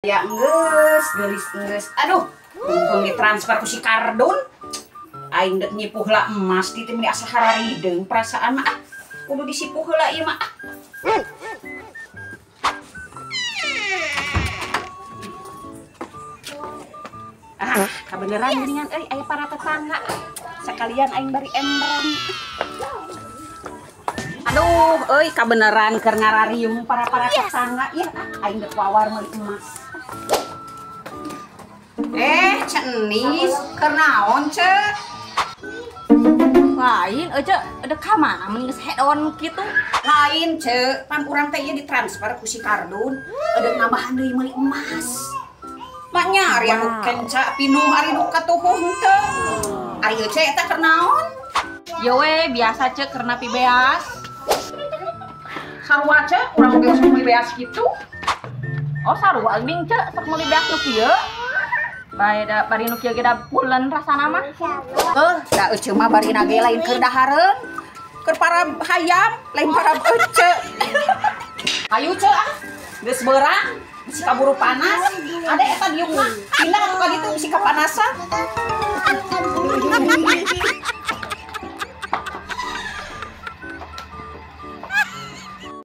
Ya enggeus, geulis enggeus. Aduh, mumpung ditransfer ku si Kardun. Aing deuk nyipuh lah emas di teh meni asa hararideung perasaan mah. Ah, kudu disipuh heula ieu mah. Ah, kabeneran geuningan euy aya para tetangga. Sekalian aing bari emberan. Aduh, euy kabeneran keur ngarariung para-para tetangga ieu ah aing deuk wawar meuli emas. Cenis, keur naon ce? Lain euy ada ka mana mun geus head-on kitu? Lain ce, pan urang teh ieu ditransfer ku si Kardun, eudeuk nambahan deui meuli emas. Maknya ari anu kenca pinuh ari nu katuhuh henteu. Ari ieu ce eta keur naon? Ye we biasa ce keur napi beas. Sarua ce, urang oge sok meuli beas kitu. Oh sarua geuning ce, sok meuli beas nu kieu. Bae da bari nu kieu ge da pulen rasana mah. Da ece mah barina ge lain keur dahareun. Keur para hayam, lain para ece. Hayu ce ah, geus beurang, bisi kaburu panas. Ada eta diuk mah, pindah atuh ka ditu bisi kapanasan.